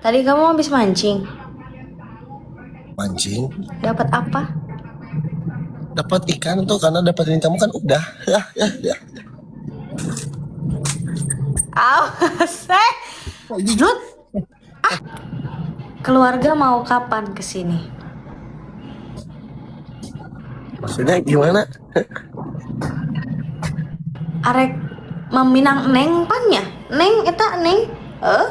Tadi kamu habis mancing. Mancing. Dapat apa? Dapat ikan tuh karena dapetin kamu kan udah. Ya, ya, ya. Awas, eh. Jut. Ah. Keluarga mau kapan kesini? Maksudnya gimana? Arek meminang neng pannya? Neng eta neng? Eh?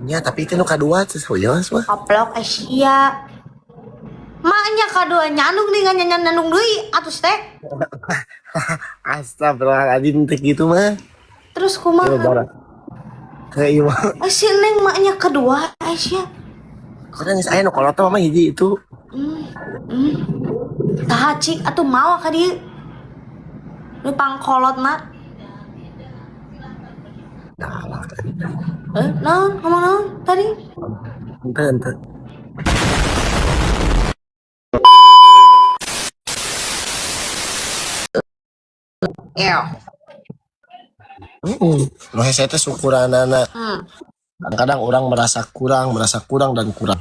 Ya, tapi itu nu kadua jelas mah. Koplok Asia. Maknya kadua nyandung nih nggak nyandung deui atuh teh. Astagfirullahaladzim teh gitu mah. Terus Ya kumaha? bara. Kayak iya mah. Eh, si neng maknya kedua Asia. Kadang geus aya nu kolot mah hiji itu. Saha cik atuh mawa ka dieu? Nu pangkolotna. Nah, lah. Eh, naon ngomong naon tadi? Ente, ente. Ew. Nu hese teh syukuranana. Kadang-kadang orang merasa kurang dan kurang.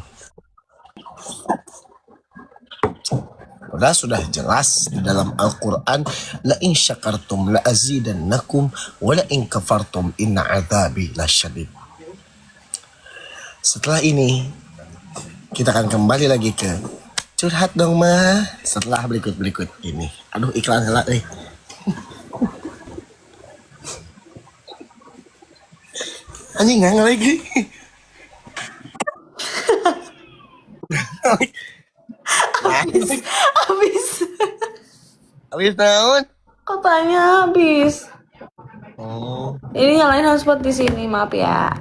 Udah sudah jelas di dalam Al-Quran, la in syakartum la azidannakum wa la in kafartum inna adzabi lasyadid. Setelah ini kita akan kembali lagi ke curhat dong mah setelah berikut-berikut ini. Aduh, iklan heula euy. Anjing nggak lagi. Habis. Habis. Habis naon? Kotanya habis. Oh. Ini nyalain hotspot di sini, maaf ya.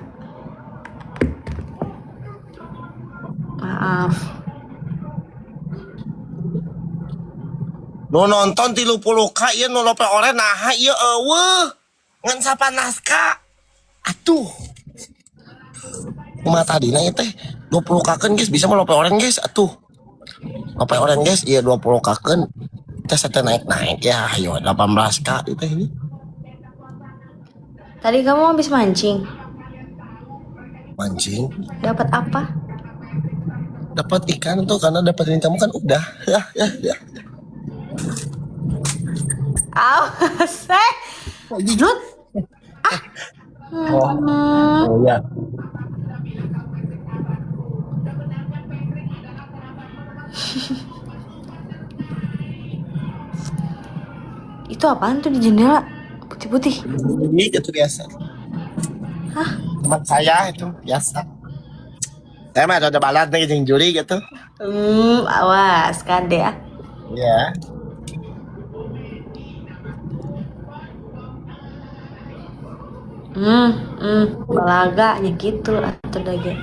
Maaf. Nu nonton 30K ieu nu lope oren naha ieu eueuh. Ngan 18K. Atuh. Kumaha tadina ieu teh 20K keun guys, bisa mah lope oren guys atuh. Lope oren guys, ieu 20K keun. Teh teh naik-naik ya, ayo 18K itu ini. Tadi kamu habis mancing. Mancing. Dapat apa? Dapat ikan tuh karena dapetin kamu kan udah. Ya, ya, ya. Awas, eh. Jut. Ah. Oh. Oh ya. Itu apaan tuh di jendela? Putih-putih. Ini itu biasa. Hah? Teman saya itu biasa. Saya mah ada balat nih jeung juri gitu. Awas kade ya. Iya. Balaganya gitu atau dage.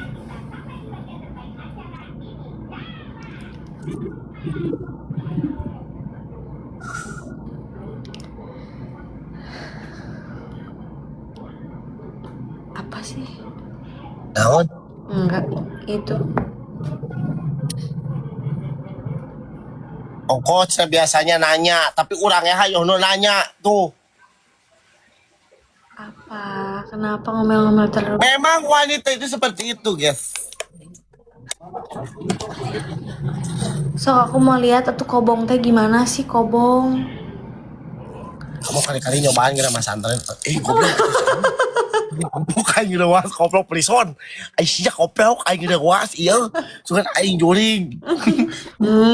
Apa sih? Naon? Enggak, itu. Ongkos saya biasanya nanya, tapi orangnya hayo nu nanya tuh. Apa? Kenapa ngomel-ngomel terus? Memang wanita itu seperti itu, guys. So, aku mau lihat atau kobong teh gimana sih kobong? Kamu kali-kali nyobaan kira Mas Antren. Eh, goblok. Goblok aing was goblok prison. Aisyah goblok aing was iya. Sugan aing juring.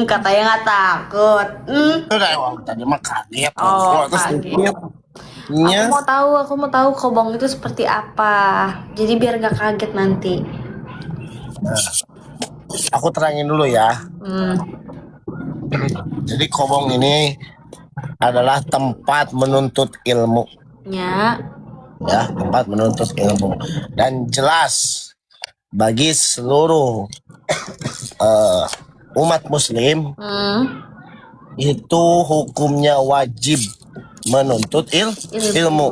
Katanya nggak takut. Udah, tadi mah kaget. Oh, terus kaget. Iya. Aku mau tahu kobong itu seperti apa. Jadi biar nggak kaget nanti. Nah, aku terangin dulu ya. Jadi kobong ini adalah tempat menuntut ilmu. Ya. Ya, tempat menuntut ilmu. Dan jelas bagi seluruh umat muslim itu hukumnya wajib menuntut ilmu.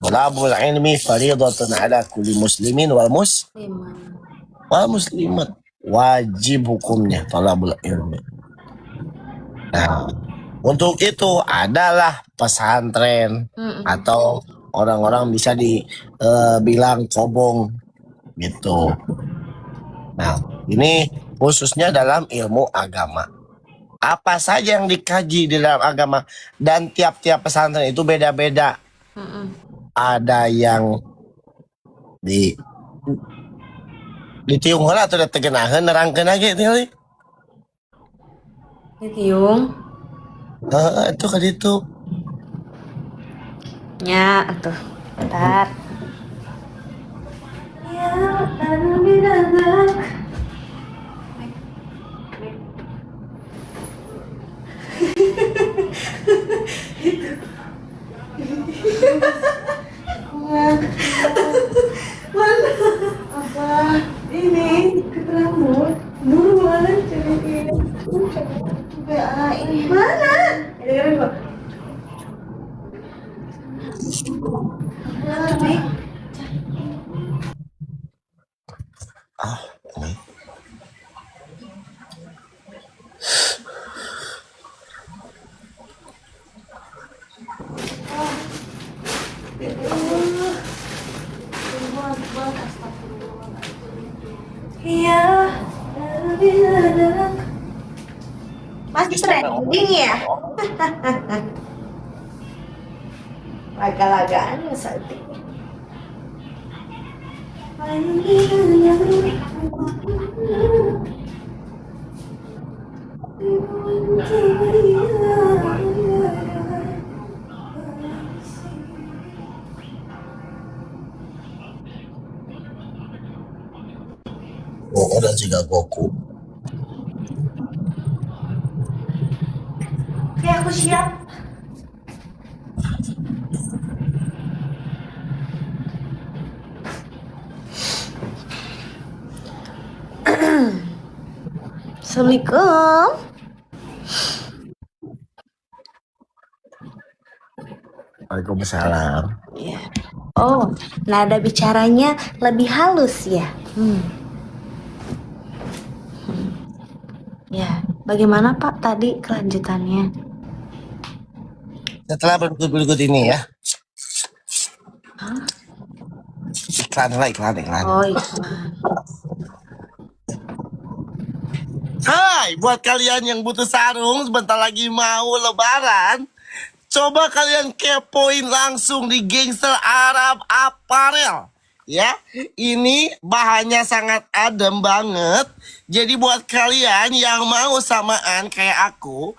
Talabul ilmi faridatun ala kulli muslimin wal muslimat. Wajib hukumnya talabul ilmi. Nah, untuk itu adalah pesantren atau orang-orang bisa dibilang kobong. Gitu. Nah, ini khususnya dalam ilmu agama. Apa saja yang dikaji di dalam agama dan tiap-tiap pesantren itu beda-beda. Mm-mm. Ada yang di ditiung heula atau teu geunaheun nerangkeun lagi tinggal. Ditiung. Heeh, itu ka ditu. Nya, atuh. Bentar. Ya, mana? Apa? Ini ke rambut. Buruan cariin. Ini mana? Dengerin kok. Ah, ini. Iya. Masih trending ya? Laga-lagaan saat ini. Oh, dan juga Goku. Oke, aku siap. Assalamualaikum. Waalaikumsalam. Ya. Oh, nada bicaranya lebih halus ya. Ya, bagaimana Pak tadi kelanjutannya? Setelah berikut-berikut ini ya. Hah? Iklan lah, iklan, iklan. Oh, iklan. Hai, buat kalian yang butuh sarung sebentar lagi mau lebaran, coba kalian kepoin langsung di Gangster Arab Apparel. Ya, ini bahannya sangat adem banget. Jadi buat kalian yang mau samaan kayak aku,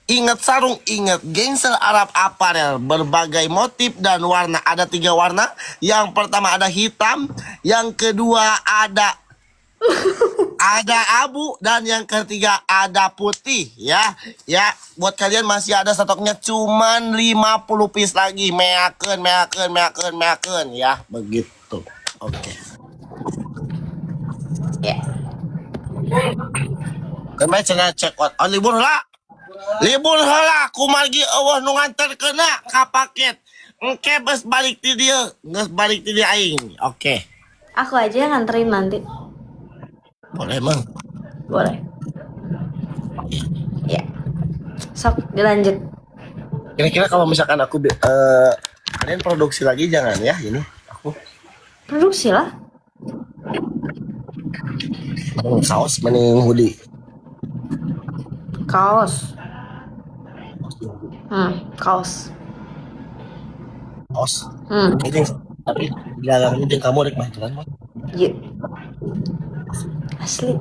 ingat sarung, ingat Gangster Arab Apparel. Berbagai motif dan warna. Ada 3 warna. Yang pertama ada hitam, yang kedua ada abu, dan yang ketiga ada putih ya. Ya, buat kalian masih ada stoknya cuman 50 piece lagi. Meakeun, meakeun, meakeun, meakeun ya, begitu. Oke. Ya. Kemarin cenah check out. Oh, libur heula. Libur heula kumargi eueuh nu nganterkeunna ka paket. Engke geus balik ti dieu, geus balik ti dieu aing. Oke. Aku aja yang nganterin nanti. Boleh, Mang. Boleh. Ya. Sok, dilanjut. Kira-kira kalau misalkan aku kalian produksi lagi jangan ya ini aku Produksi lah. mending kaos mending hoodie. Kaos. Kaos. Kaos. Ini tapi dalam ini kamu rek bantuan mah. Iya. Asli.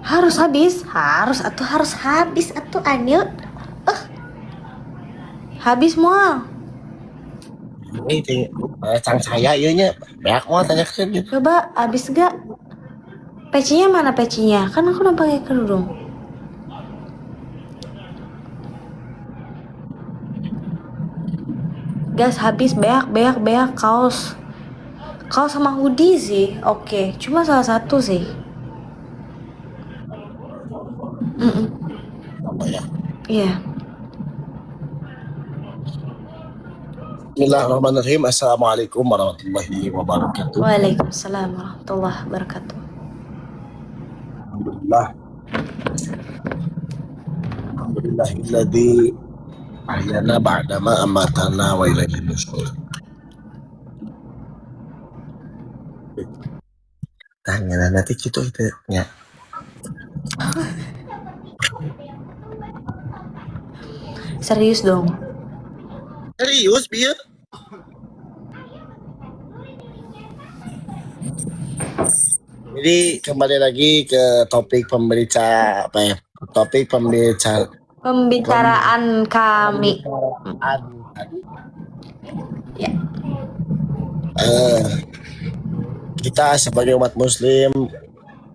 Harus habis, harus atau harus habis atau anil. Habis mual. Ini cang saya ieu nya beak moal tanyakeun gitu. Coba habis gak? Pecinya mana pecinya? Kan aku udah pakai kerudung. Gas habis, beak, beak, beak, kaos. Kaos sama hoodie sih, oke. Cuma salah satu sih. Apa ya? Iya. Bismillahirrahmanirrahim. Assalamualaikum warahmatullahi wabarakatuh. Waalaikumsalam warahmatullahi wabarakatuh. Alhamdulillah. Alhamdulillahilladzi ahyana ba'dama amatana wa ilaihi nusyur. Tah, nanti gitu itu ya. Serius dong. Serius, bieu? Jadi kembali lagi ke topik pembicara apa ya? Topik pembicara Pembicaraan kami. pembicaraan tadi. Ya. Eh, kita sebagai umat muslim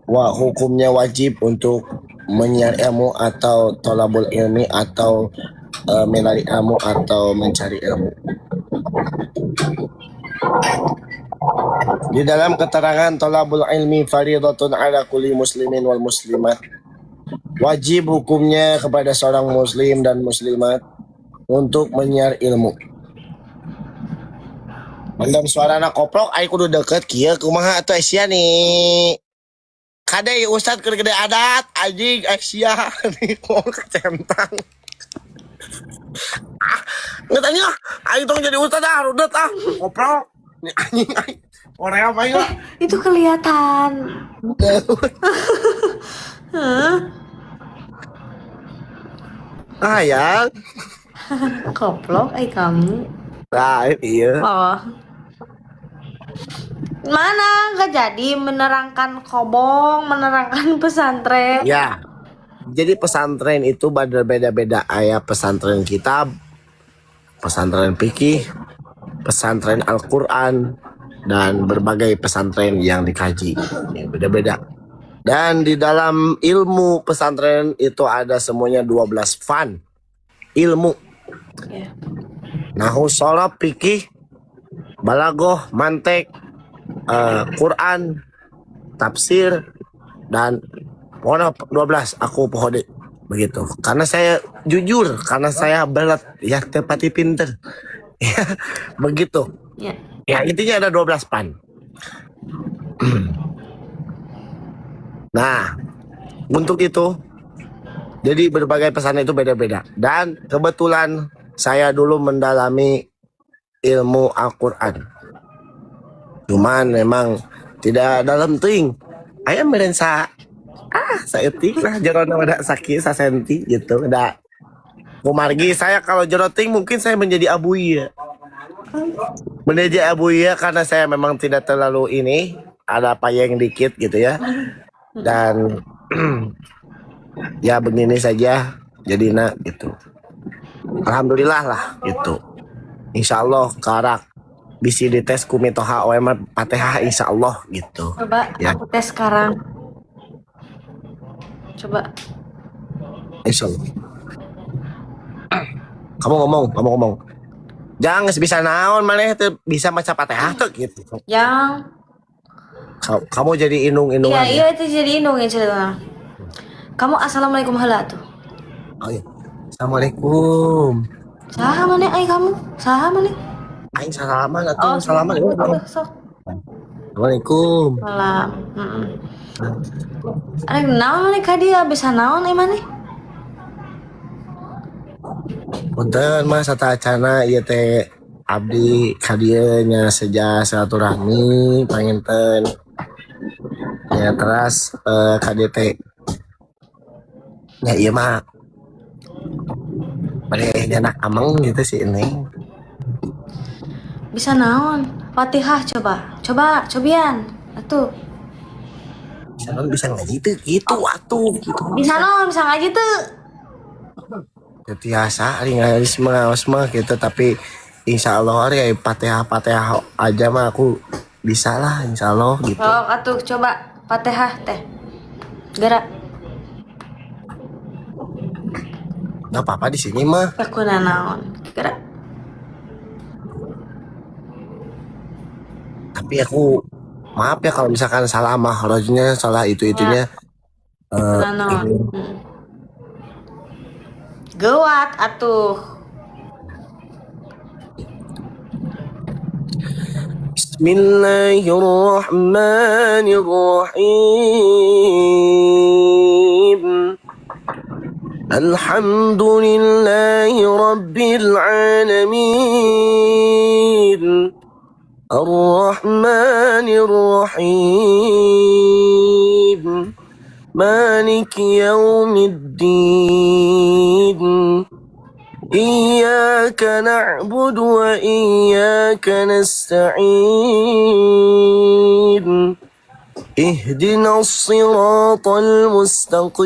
hukumnya wajib untuk menyiar ilmu atau tolabul ilmi atau mencari ilmu atau mencari ilmu. Di dalam keterangan tolabul ilmi faridatun ala kulli muslimin wal muslimat. Wajib hukumnya kepada seorang muslim dan muslimat untuk menyiar ilmu. Mendem suarana koplok aing kudu deket kieu kumaha atuh sia nih. Kade ustad keur gede adat anjing sia nih kok kacentang. Ah, nggak tanya, aing tong jadi ustad ah, rudet ah, koplok. Nih anjing aing. Orang apa aing lah. Itu kelihatan. Hah? Ah ya. Koplok ay kamu. Nah, iya. Oh. Mana nggak jadi menerangkan kobong, menerangkan pesantren. Ya. Jadi pesantren itu berbeda-beda, ayah pesantren kitab, pesantren fikih, pesantren Al-Quran, dan berbagai pesantren yang dikaji. Ya, beda-beda. Dan di dalam ilmu pesantren itu ada semuanya 12 fan ilmu. Ya. Nahu, sorof, fikih, balagoh, mantek, Quran, tafsir, dan pokoknya 12 aku pohode begitu. Karena saya jujur, karena saya berat ya tepati pinter. Ya, begitu. Ya. Ya, intinya ada 12 pan. Nah, untuk itu jadi berbagai pesan itu beda-beda. Dan kebetulan saya dulu mendalami ilmu Al-Quran. Cuman memang tidak dalam ting. Ayam meren sa saeutik lah jerona ada sakit sasenti gitu. Da kumargi saya kalau jero ting mungkin saya menjadi abuya. Menjadi abuya karena saya memang tidak terlalu ini, ada payeng dikit gitu ya. Dan ya begini saja jadi nak gitu. Alhamdulillah lah gitu. Insya Allah karak bisa dites ku mitoha OM Fatihah insya Allah gitu. Coba Ya. aku tes sekarang. Coba. Insya Allah. Kamu ngomong, kamu ngomong. Jangan bisa naon maneh teu bisa maca Fatihah tuh gitu. Yang Kamu jadi indung-indungan. Iya, ya? iya itu jadi indung ya cerita. Kamu assalamualaikum heula tuh. Oh iya. Assalamualaikum. Saha maneh ai kamu? Saha maneh? Aing salaman atuh, salaman. Oh, sok. Assalamualaikum. Salam. Heeh. Arek naon maneh ka dieu bisa naon ai maneh? Punten mah satacana ieu teh abdi ka dieu nya seja silaturahmi panginten. Ya teras ka dieu teh nya ieu mah bade nyanak ameng gitu sih ini. Bisa naon? Fatihah coba. Coba, cobian. Atuh. Bisa naon bisa ngaji teh gitu atuh gitu. Bisa naon, bisa ngaji tuh. Ya, biasa ari ngaji mah ngaos mah gitu tapi insya Allah ari aya Fatihah Fatihah aja mah aku bisa lah insya Allah gitu. Sok atuh coba Fatihah teh. Gerak. Nggak apa-apa di sini mah. Aku naon. Gerak. Tapi aku maaf ya kalau misalkan salah makhrajnya, salah itu-itunya. Naon. Ini. Gewat atuh. Bismillahirrahmanirrahim. Alhamdulillahi rabbil alamin. الرحمن الرحيم مالك يوم الدين إياك نعبد وإياك نستعين اهدنا الصراط المستقيم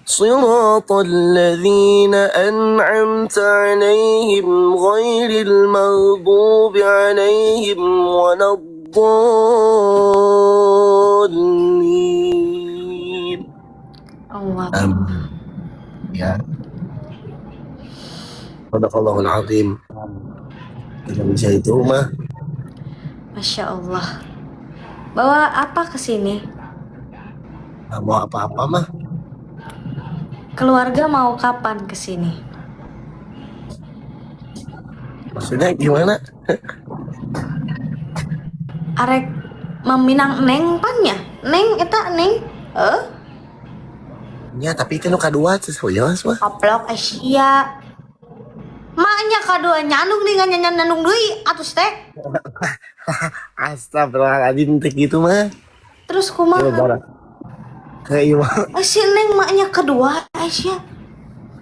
صراط الذين أنعمت عليهم غير المغضوب عليهم ولا الضالين. Allah. Amin. Ya, Sadaqallahul azim. Tidak bisa itu mah. Masya Allah. Bawa apa ke sini? Nggak mau apa-apa mah. Keluarga mau kapan ke sini? Maksudnya gimana? Arek meminang neng pan nya? Neng eta neng? Eh? Ya, tapi itu nu kadua jelas mah. Koplok Asia. Maknya kadua nyandung dengan nyanyi nyandung deui atuh teh. Astagfirullahaladzim teh gitu mah. Terus Ya kumaha? bara. Kayak iya mah. Eh, si neng maknya kedua Asia.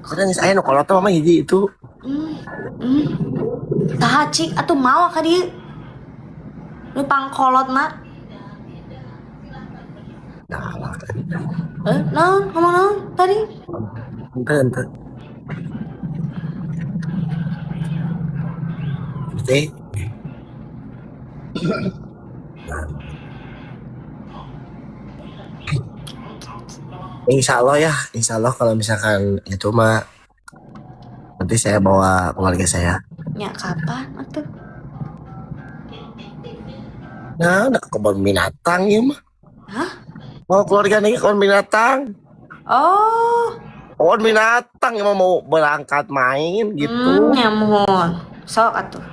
Karena geus aya nu kolot mah hiji itu. Saha cik atuh mawa ka dieu? Nu pangkolotna. Nah, lah. Eh, naon ngomong naon tadi? Ente ente. Teh. Insya Allah ya, insya Allah kalau misalkan itu mah nanti saya bawa keluarga saya. Nya kapan atuh? Nah, udah ke kebun binatang ya mah. Hah? Mau keluarga nih ke kebun binatang. Oh. Kebun binatang emang mau berangkat main gitu. Nya muhun. Sok atuh.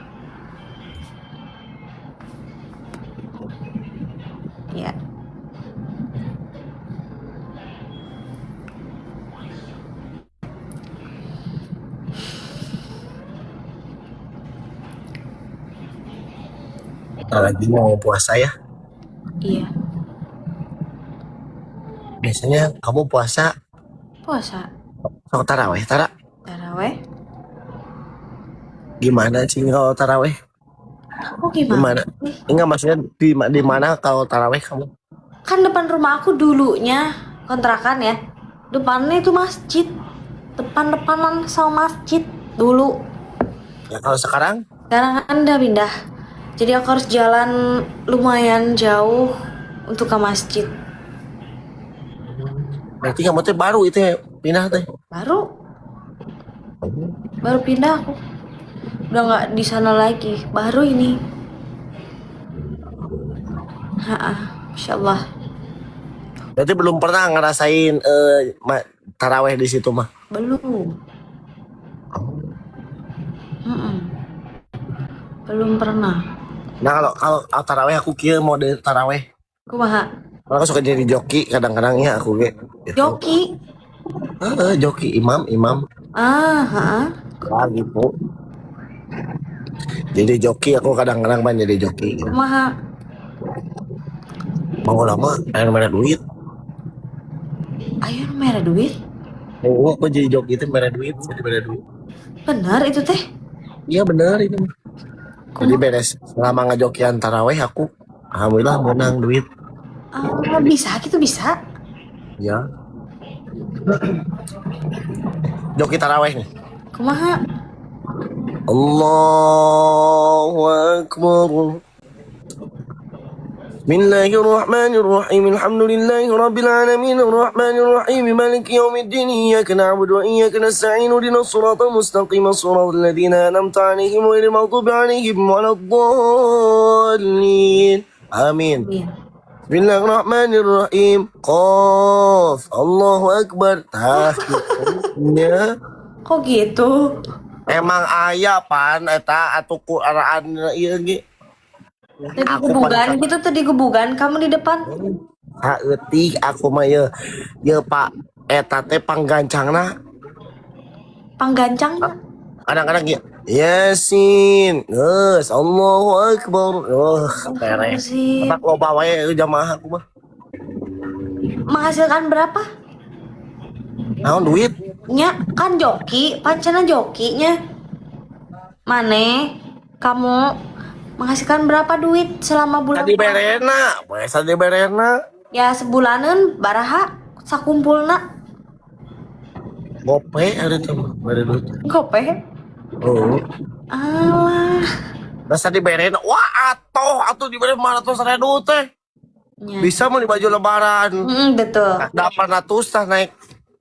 Ya. Lagi mau puasa ya. Iya. Biasanya kamu puasa Puasa. Sok taraweh, tara. Taraweh. Gimana sih kalau taraweh? Oh, gimana? Gimana? Enggak, maksudnya di mana kalau taraweh kamu? Kan depan rumah aku dulunya kontrakan ya. Depannya itu masjid. Depan-depanan sama masjid dulu. Ya kalau sekarang? Sekarang kan udah pindah. Jadi aku harus jalan lumayan jauh untuk ke masjid. Berarti kamu tuh baru itu ya, pindah teh. Baru. Baru pindah aku. Udah nggak di sana lagi. Baru ini. Ha, Masya Allah. Berarti belum pernah ngerasain taraweh di situ mah? Belum. Belum pernah. Nah kalau kalau taraweh aku kira mode taraweh. Kumaha? Kalau aku suka jadi joki kadang-kadang ya aku ge. Gitu. Joki? Heeh, joki imam imam. Ah, heeh. Ya gitu. Jadi joki aku kadang-kadang main jadi joki. Kumaha? Mau lama, ayo mana duit. Ayo merah duit. Oh, aku jadi joki itu merah duit, jadi merah duit. Benar itu teh? Iya benar itu. Jadi beres selama ngejokian taraweh aku alhamdulillah menang duit. Ah, bisa gitu bisa? Ya. Joki taraweh nih. Kumaha? Allahu Akbar. Bismillahirrahmanirrahim. Alhamdulillahi rabbil alamin. Arrahmanirrahim. Maliki yaumiddin. Iyyaka na'budu wa iyyaka nasta'in. Ihdinas siratal mustaqim. Siratal ladzina an'amta 'alaihim ghairil maghdubi 'alaihim waladdallin. Amin. Iya. Bismillahirrahmanirrahim. Qaf. Allahu Akbar. Tah gitu. Kok gitu? Emang aya pan eta atuh ku araan ieu ge. Tadi Aku gebugan pada- gitu tadi gebugan kamu di depan. Saeutik aku mah ye. Ye Pak eta teh panggancangna Panggancang. Kadang-kadang ge Yasin, geus, Allahu Akbar. Oh, tereh. Sih. Matak loba wae jamaah aku mah. Menghasilkan berapa? Naon duit? Nya kan joki, pancena jokinya. Mane, kamu menghasilkan berapa duit selama bulan Tadi puasa? berena, biasa di berena. Ya sebulanan baraha sakumpulna. Gope ada tuh mah, bere duit. Gope. Oh. Alah. Biasa di berena, wah atoh atuh dibere 500 ribu teh. Nya. Bisa mau di baju lebaran. Betul. 800 tah naik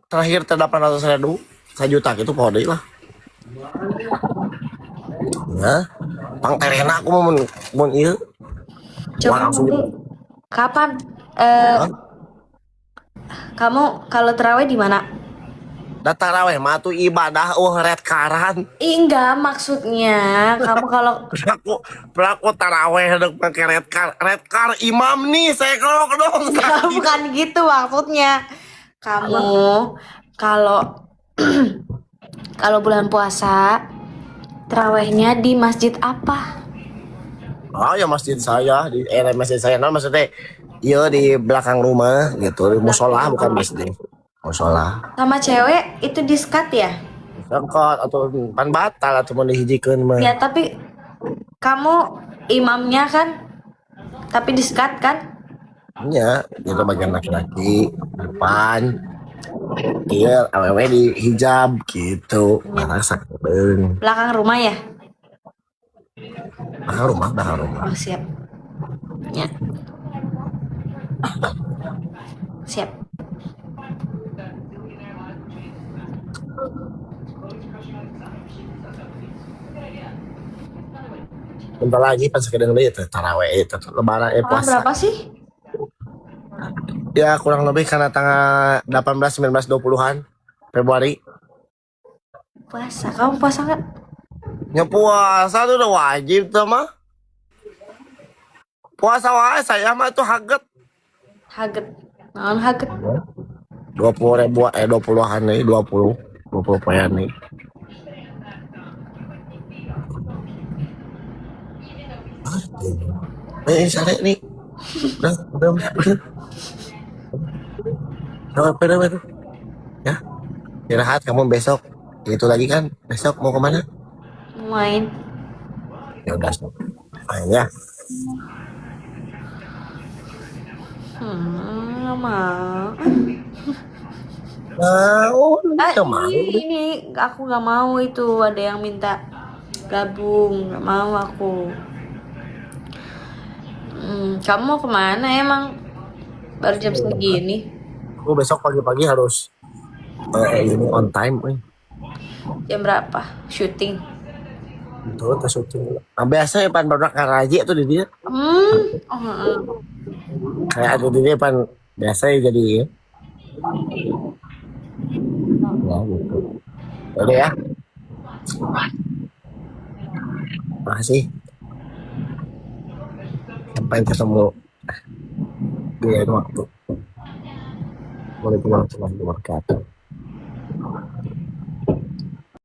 terakhir teh 800 ribu. Sajuta gitu poho deui lah. Ya, pang terena aku mau mun mun ieu. Coba Wah, langsung nanti kapan eh Hah? kamu kalau terawih di mana? Da taraweh mah tuh ibadah red karan. Ih, enggak, maksudnya kamu kalau Pelaku pelaku taraweh dek pakai red car imam nih saya kelok dong. enggak, bukan gitu maksudnya. Kamu kalau kalau bulan puasa terawihnya di masjid apa? Oh ya masjid saya di masjid saya nah maksudnya iya di belakang rumah gitu di musola bukan masjid musola Sama cewek itu di skat ya? Sengkot atau pan batal atau mau dihijikeun mah. Ya, tapi kamu imamnya kan? Tapi di skat kan? Iya, itu bagian laki-laki depan. Iya, awewe di hijab gitu. Nah, sakedeung. Belakang rumah ya? Belakang rumah, belakang rumah. Oh, siap. Ya. Siap. Bentar lagi pas sakedeung deui teh taraweh itu lebaran Tanggal puasa. berapa sih? Ya kurang lebih karena tanggal 18, 19, 20-an Februari. Puasa. Kamu puasa nggak? Ya puasa tuh udah wajib tuh mah. Puasa wae saya mah tuh haget. Haget. Naon haget? 20 ribu, 20-an nih, 20 poin nih. Sare nih. Udah, udah, udah. Udah, udah, udah. Ya, istirahat kamu besok. Itu lagi kan, besok mau kemana? Mau main. Ya udah, stop. Main ya. Nggak mau. Mau, Ah, nggak mau. ini aku nggak mau itu ada yang minta gabung, nggak mau aku. Kamu mau kemana emang? Baru jam segini. Aku besok pagi-pagi harus ini on time, eh. Jam berapa? Syuting. Betul, tas syuting. Nah, biasa ya pan baru karaji tuh di dia. Oh, heeh. Kayak ada di dia pan biasa ya jadi ya. Ya gitu. Udah ya. Makasih. Sampai ketemu di lain waktu. Waalaikumsalam warahmatullahi wabarakatuh.